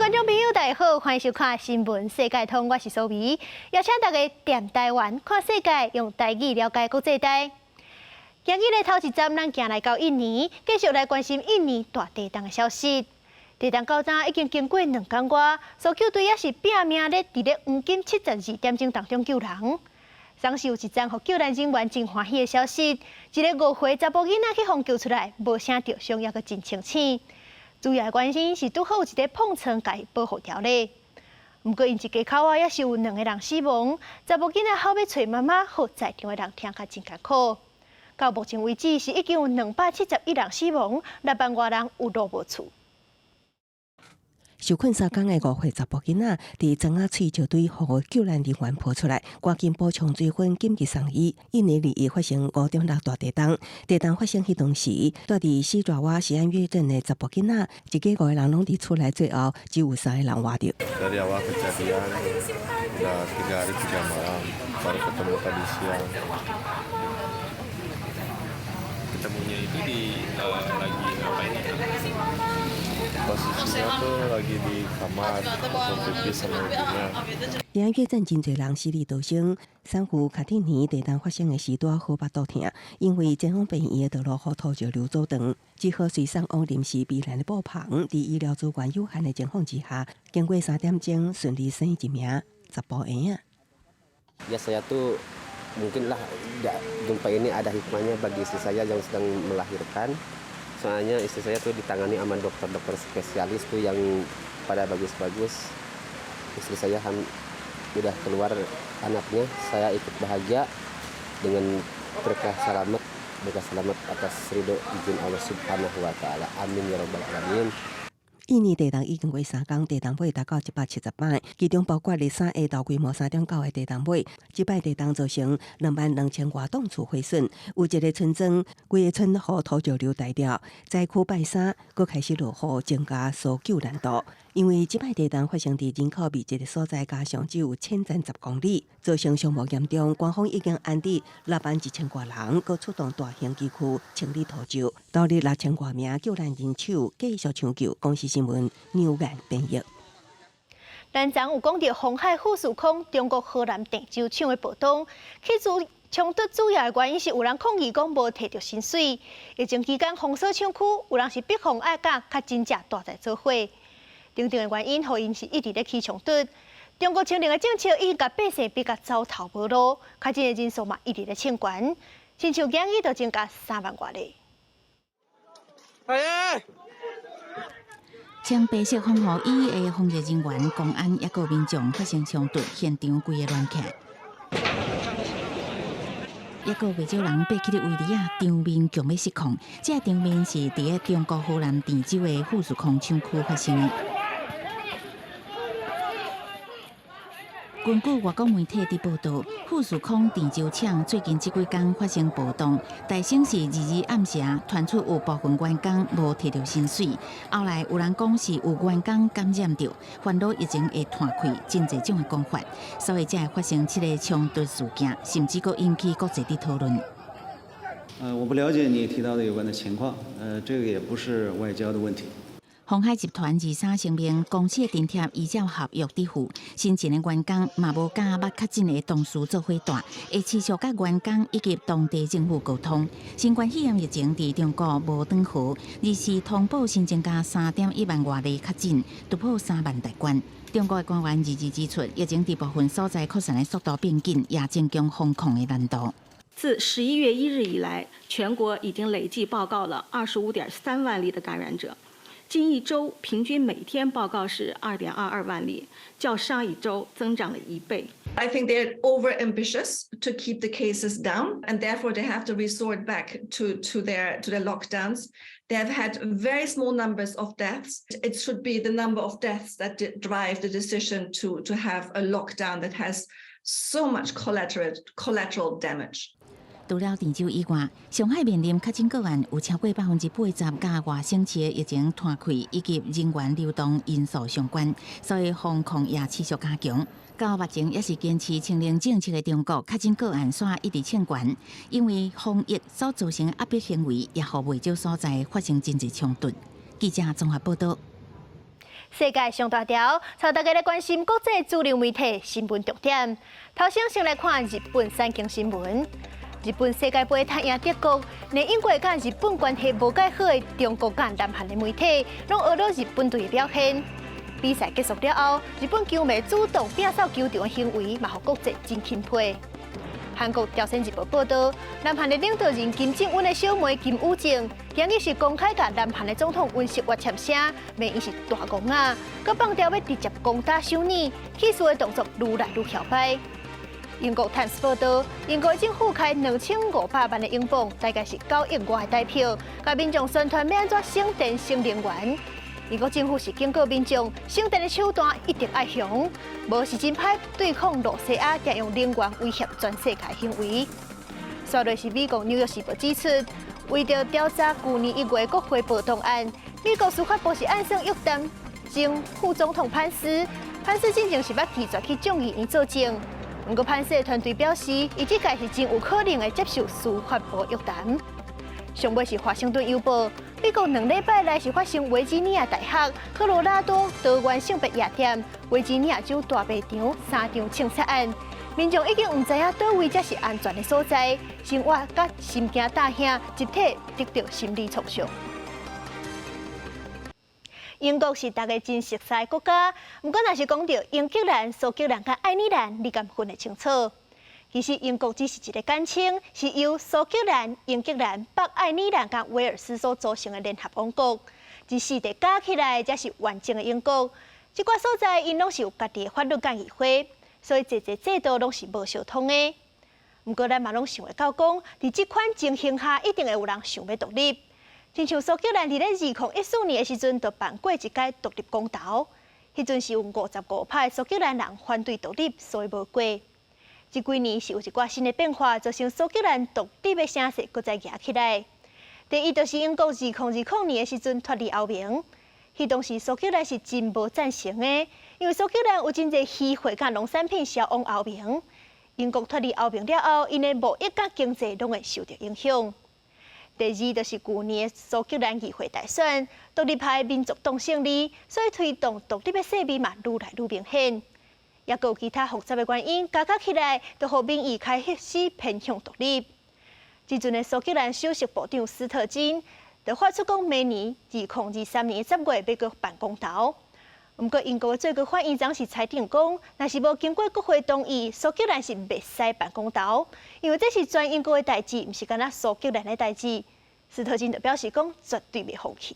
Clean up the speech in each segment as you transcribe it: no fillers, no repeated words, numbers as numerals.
觀眾朋友，大家好，歡迎收看《新聞世界通》，我是蘇美，邀請大家踮台灣看世界，用台語了解國際大。今日的頭一站，咱行來到印尼，繼續來關心印尼大地震的消息。地震到今已經經過2工外，搜救隊也是拼命咧，佇咧黃金72點鐘當中救人。昨昏有一則予救難人員真歡喜的消息，一个5歲查埔囡仔去予救出來，無啥著傷，猶閣真清醒。主要的原因是拄好有一个膨床共伊保護牢咧。毋過𪜶一家口仔也是有兩个人死亡，查埔囡仔哭欲揣媽媽，予在場的人聽甲真艱苦。到目前為止是已經有271人死亡，6萬外人有路無厝。受困3工的5歲查埔囡仔，佇庄仔喙石堆予救難人員抱出來，趕緊補充水分，緊急送醫。印尼2日發生5.6大地震，地震發生彼當時，住佇西爪哇西安月鎮的查埔囡仔，一家五个人攏佇厝內，最後只有三个人活著。 Dari awal kejadian udah 3 hari 3 malam baru ketemu tadi siang. Ketemunya itu di lagi ngapain itu? Posisinya tuh lagi di kamar nonton TV sama ibunya. 西安月鎮真濟人死裡逃生。產婦卡蒂尼地震發生的時拄好腹肚疼，因為前往病院的道路予土石流阻斷，只好隨送往臨時避難的布棚。佇醫療資源有限的情況之下，經過3點鐘順利生一名查埔嬰仔。 Ya, saya tuh mungkin lah gempa ini ada hikmahnya bagi istri saya yang sedang melahirkan. Soalnya istri saya tuh ditangani sama dokter-dokter spesialis tuh yang pada bagus-bagus. Istri saya udah keluar anaknya, saya ikut bahagia dengan berkah selamat atas ridho izin Allah Subhanahu wa Ta'ala. Amin ya rabbal alamin. 印尼地震已經過3工，地震波達到170擺，其中包括23下晝規模3.9的地震波。這擺地震造成22,000外棟厝毀損，有一个村莊，規个村予土石流帶掉，災區拜三閣開始落雨，增加搜救難度。因為這擺地震發生佇人口密集的所在，加上只有淺層10公里，造成傷亡嚴重。官方已經安置6萬1千外人，閣出動大型機具清理土石，投入6千外名救難人手繼續搶救。公視新聞牛眼編譯。咱昨有講著鴻海富士康中國河南鄭州廠的暴動，起初衝突主要的原因是有人抗議講無提著薪水。疫情期間封鎖廠區，有人是逼予愛佮確診者蹛在做伙。等等的原因，予𪜶是一直咧起衝突。中國清零的政策已經共百姓逼甲走投無路，確診的人數嘛一直咧衝懸，親像今日就增加3萬外例。哎！穿白色防護衣的防疫人員、公安抑閣民眾發生衝突，現場規个亂起來。抑閣袂少人爬起咧圍籬仔，場面強欲失控。這个場面是佇咧中國河南鄭州的富士康廠區發生的。根據外國媒體的報道，富士康鄭州廠最近這幾工發生暴動，大聲是22暗時傳出有部分員工無提著薪水，後來有人講是有員工感染著，煩惱疫情會湠開，真濟種的講法，所以才會發生這个衝突事件，甚至閣引起國際的討論。我不了解你提到的有關的情況，這個也不是外交的問題。鴻海集團23聲明，公司的津貼依照合約支付，新進的員工嘛無佮捌確診的同事做伙蹛，會持續佮員工以及當地政府溝通。新冠肺炎疫情佇中國無斷河，24通報新增加3.1萬外例確診，突破3萬大關。中國的官員22指出，疫情佇部分所在擴散的速度變緊，也增強防控的難度。自11月1日以來，全國已經累計報告了25.3萬例的感染者。近一周平均每天報告是2.22萬例，較上一周增長了一倍。 I think they're over ambitious to keep the cases down, and therefore they have to resort back to their lockdowns. They have had very small numbers of deaths. It should be the number of deaths that drive the decision to have a lockdown that has so much collateral damage. 除了鄭州以外，上海面臨確診個案有超過80%佮外省市的疫情湠開以及人員流動因素相關，所以防控也持續加強。到目前也是堅持清零政策的中國，確診個案煞一直衝懸，因為防疫所造成的壓迫行為，也予袂少所在發生真濟衝突。記者綜合報道。世界上大條，帶大家來關心國際主流媒體新聞重點。頭先先來看日本產經新聞。日本世界盃踢贏德國，連英國佮日本關係無蓋好的中國佮南韓的媒體，攏呵咾日本隊的表現。比賽結束了後，日本球迷主動摒掃球場的行為，嘛予國際真欽佩。韓國朝鮮日報報導，南韓的領導人金正恩的小妹金與正，今日是公開共南韓的總統尹錫悅簽聲，罵伊是大戇仔，閣放調欲直接攻打首爾，氣勢的動作愈來愈囂擺。英國泰晤報導，英國政府開2500萬的英鎊，大概是9億外的台票，共民眾宣傳欲按怎省電省能源。英國政府是警告民眾，省電的手段一定愛強，無是真歹對抗露西亞，定用能源威脅全世界行為。紲落是美國紐約時報指出，為著調查舊年1月國會暴動案，美國司法部是按算約談前副總統潘斯，潘斯進前是捌拒絕去眾議院作證。毋過潘斯的團隊表示，伊這屆是真有可能會接受司法部約談。上尾是華盛頓郵報，美國2禮拜內是發生維吉尼亞大學、科羅拉多多元性別夜店、維吉尼亞州大賣場三場槍殺案，民眾已經毋知影佗位才是安全的所在，生活佮心驚膽驚，集體得著心理創傷。英國是大家真熟悉的國家，毋過若是講著英格蘭、蘇格蘭佮愛爾蘭，你敢分得清楚？其實英國只是一個簡稱，是由蘇格蘭、英格蘭、北愛爾蘭佮威爾斯所組成的聯合王國。這四地加起來才是完整的英國。這寡所在𪜶攏是有家己的法律佮議會，所以濟濟制度攏是無相同的。毋過咱嘛攏想會到講，佇這款情形下，一定會有人想欲獨立。親像蘇格蘭佇咧2014年的時陣，就辦過一屆獨立公投，彼陣是有55%蘇格蘭人反對獨立，所以無過。這幾年是有一寡新的變化，造成蘇格蘭獨立的聲勢閣再舉起來。第一，就是英國2020年的時陣脫離歐盟，彼當時蘇格蘭是真無贊成的，因為蘇格蘭有真濟漁貨佮農產品銷往歐盟。英國脫離歐盟了後，𪜶的貿易佮經濟攏會受著影響。第二，就是舊年的蘇格蘭議會大選，獨立派民族黨勝利，所以推動獨立的勢味嘛愈來愈明顯。也閣有其他複雜的原因，加加起來，就予民意開始偏向獨立。這陣的蘇格蘭首席部長斯特金就發出講，明年2023年10月欲閣辦公投。毋過英國的最高法院昨是裁定講，若是無經過國會同意，蘇格蘭是袂使辦公投，因為這是全英國的代誌，毋是干焦蘇格蘭的代誌。斯特金就表示講，絕對袂放棄。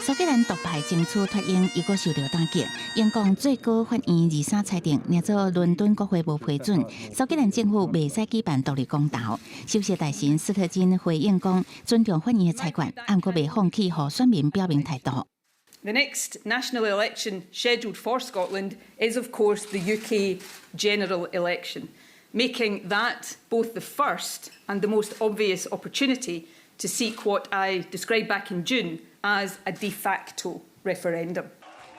蘇格蘭獨派爭取脫英，又閣受著打擊。英國最高法院23裁定，若做倫敦國會無批准，蘇格蘭政府袂使舉辦獨立公投。首相大臣斯特金回應講，尊重法院的裁決，毋過袂放棄予選民表明態度。 The next national election scheduled for Scotland is, of course, the UK general election, making that both the first and the most obvious opportunity to seek what I described back in June as a de facto referendum.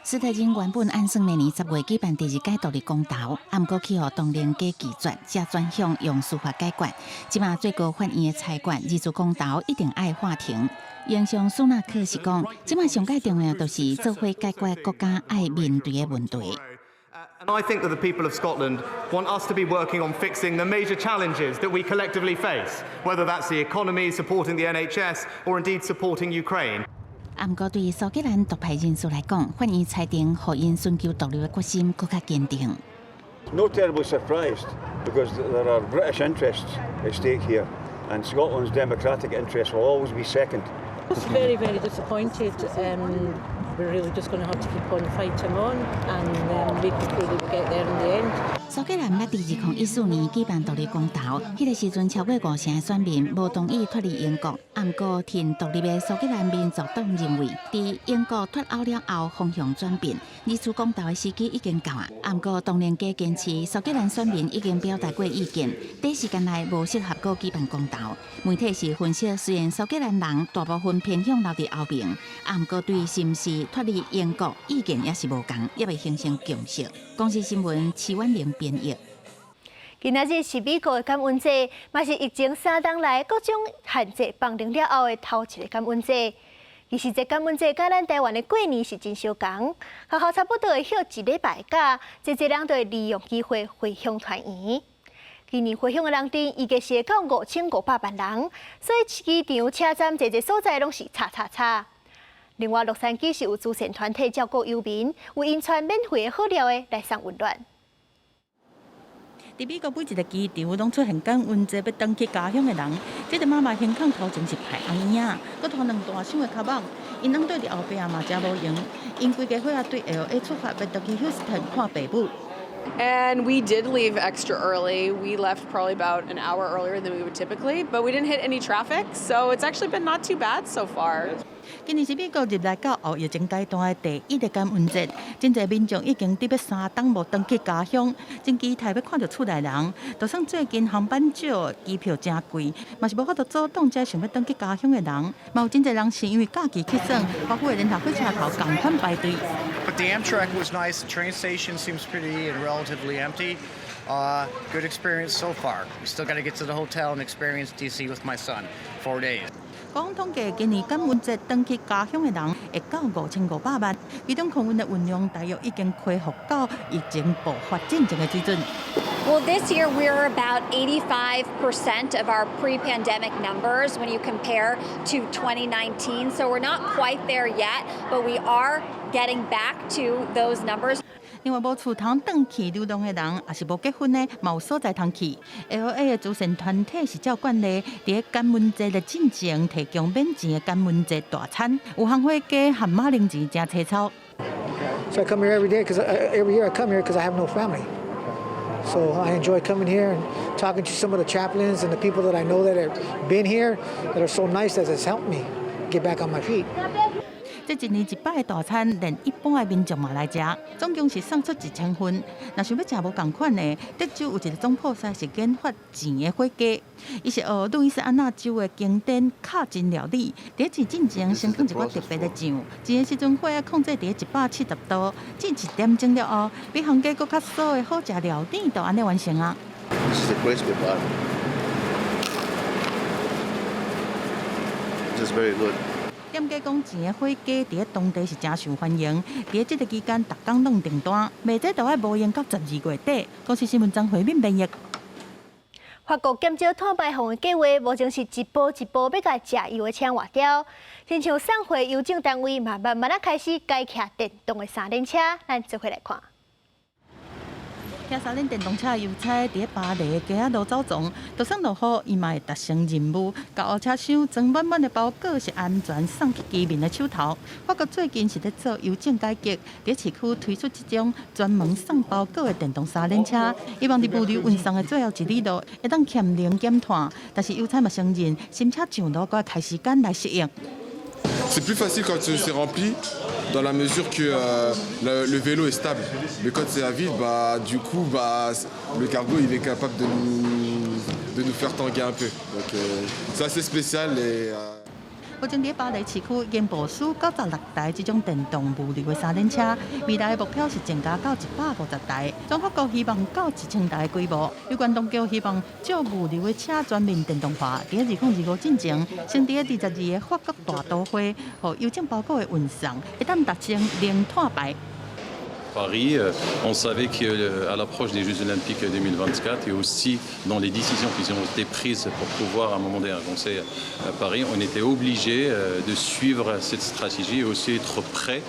斯特金原本按算明年10月舉辦第二屆獨立公投，毋過去予唐寧街拒絕，才轉向用司法解決。這馬最高法院的裁決，二次公投一定愛喊停。首相蘇納克是講，這馬上蓋重要就是做伙解決國家愛面對的問題。 And I think that the people of Scotland want us to be working on fixing the major challenges that we collectively face, whether that's the economy, supporting the NHS, or indeed supporting Ukraine. 毋過對蘇格蘭獨派人士來講，法院裁定予𪜶尋求獨立的決心閣較堅定。 Not terribly surprised because there are British interests at stake here, and Scotland's democratic interests will always be second. Very, very disappointed. We're really just going to have to keep on fighting on and making sure that we get there in the end. 蘇格蘭捌佇2014年舉辦獨立公投，彼個時陣超過五成的選民無同意脫離英國。毋過，挺獨立的蘇格蘭民族黨認為，佇英國脫歐了後風向轉變，二次公投的時機已經到啊。毋過，唐寧街堅持蘇格蘭選民已經表達過意見，短時間內無適合閣舉辦公投。媒體是分析，雖然蘇格蘭人大部分偏向留佇歐盟，毋過對是毋是脫離英國意見也是無仝，猶未形成共識。公視新聞徐婉玲編譯。今仔日是美國的感恩節，嘛是疫情3冬來各種限制放寬了後的頭一个感恩節。其實這感恩節佮咱台灣的過年是真相仝，學校差不多會休一禮拜假，濟濟人都會利用機會回鄉團圓。今年回鄉的人陣預計是會到5500萬人，所以機場、車站濟濟所在攏是吵吵吵。另外，洛杉磯是有慈善團體照顧遊民，為𪜶傳免費的好料的來送溫暖。佇美國每一个機場攏出現感恩節欲轉去家鄉的人，這个媽媽胸口頭前是排紅嬰仔，閣拖兩大箱的跤蠓，𪜶翁綴佇後壁嘛誠無閒，𪜶規家伙仔對 L.A. 出發，欲轉去休斯頓看爸母。 And we did leave extra early. We left probably about an hour earlier than we would typically, but we didn't hit any traffic, so it's actually been not too bad so far. 今年是美國入來到後疫情階段的第一个感恩節，真濟民眾已經佇欲3冬無轉去家鄉，真期待欲看著厝內人。就算最近航班少，機票誠貴，嘛是無法度阻擋這想欲轉去家鄉的人。嘛有真濟人是因為假期去耍，華府的聯合火車頭仝款排隊。 But the Amtrak was nice. The train station seems pretty and relatively empty. Good experience so far. We still got to get to the hotel and experience DC with my son. 4 days. 講統計，今年感恩節轉去家鄉的人會到5500萬，其中空運的運量大約已經恢復到疫情爆發進前的水準。 Well, this year we're about 85% of our pre-pandemic numbers when you compare to 2019. So we're not quite there yet, but we are getting back to those numbers. 另外，無厝通轉去流浪的人，抑是無結婚的，嘛有所在通去。L.A. 的慈善團體是照慣例，佇感恩節的進前提供免錢的感恩節大餐，有烘火雞和馬鈴薯誠齊操。 So I come here every day because every year I come here because I have no family. So I enjoy coming here and talking to some of the chaplains and the people that I know that have been here that are so nice that has helped me get back on my feet. 這一年一擺的大餐，連一般的民眾嘛來食，總共是送出1000份。若想欲食無仝款的，德州有一个總鋪師是研發錢的火雞，伊是學路易斯安那州的經典卡金料理。佇煮進前，先放一寡特別的醬，煮的時陣火仔控制佇170度，煮一點鐘了後，比烘雞閣較酥的好食料理就按呢完成啊。 This is the crispy part. This is very good. 店家講，錢的火雞佇咧當地是誠受歡迎，佇咧這个期間，逐工攏訂單，賣這都愛無閒到12月底。公視新聞張惠敏編譯。法國減少碳排放的計劃，目前是一步一步欲共食油的車換掉。親像送貨郵政單位嘛，慢慢仔開始改騎電動的三輪車，咱做伙來看。騎三輪電動車的郵差佇咧巴黎的街仔路走傱，就算落雨，伊嘛會達成任務。共烏車箱裝滿滿的包裹是安全送去居民的手頭。法國最近是咧做郵政改革，佇市區推出這種專門送包裹的電動三輪車，希望佇物流運送的最後一里路會當節能減碳。但是郵差嘛承認，新車上路閣愛開時間來適應。 C'est plus facile quand c'est rempli, dans la mesure que le vélo est stable. Mais quand c'est à vide, bah, du coup, bah, le cargo il est capable de nous faire tanguer un peu. Donc c'est assez spécial et 目前佇巴黎市區已經部署96台這種電動物流的三輪車，未來的目標是增加到150台。全法國希望到1000台的規模。有關當局希望將物流的車全面電動化，佇2025進前，先佇22個法國大都會，予郵政包裹的運送會當達成零碳排。 Paris, on savait qu'à l'approche des Jeux Olympiques 2024 et aussi dans les décisions qui ont été prises pour pouvoir à un moment donné avancer à Paris, on était obligé de suivre cette stratégie et aussi être prêt.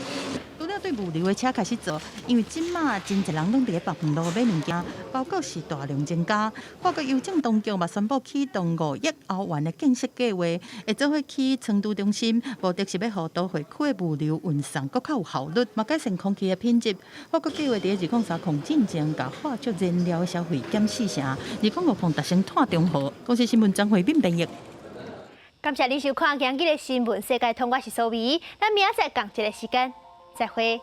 除了對物流的車開始做，因為這馬真濟人攏佇咧北門路買物件，包裹是大量增加。法國郵政當局嘛宣布啟動5億歐元的建設計劃，會做伙起倉儲中心，目的是欲予都會區的物流運送閣較有效率，嘛改善空氣的品質。法國計劃佇2030進前，共化石燃料的消費減四成，2050達成碳中和。公視新聞張惠敏編譯。感謝你收看今日的新聞世界通，我是蘇美，咱明仔載仝一个時間再會。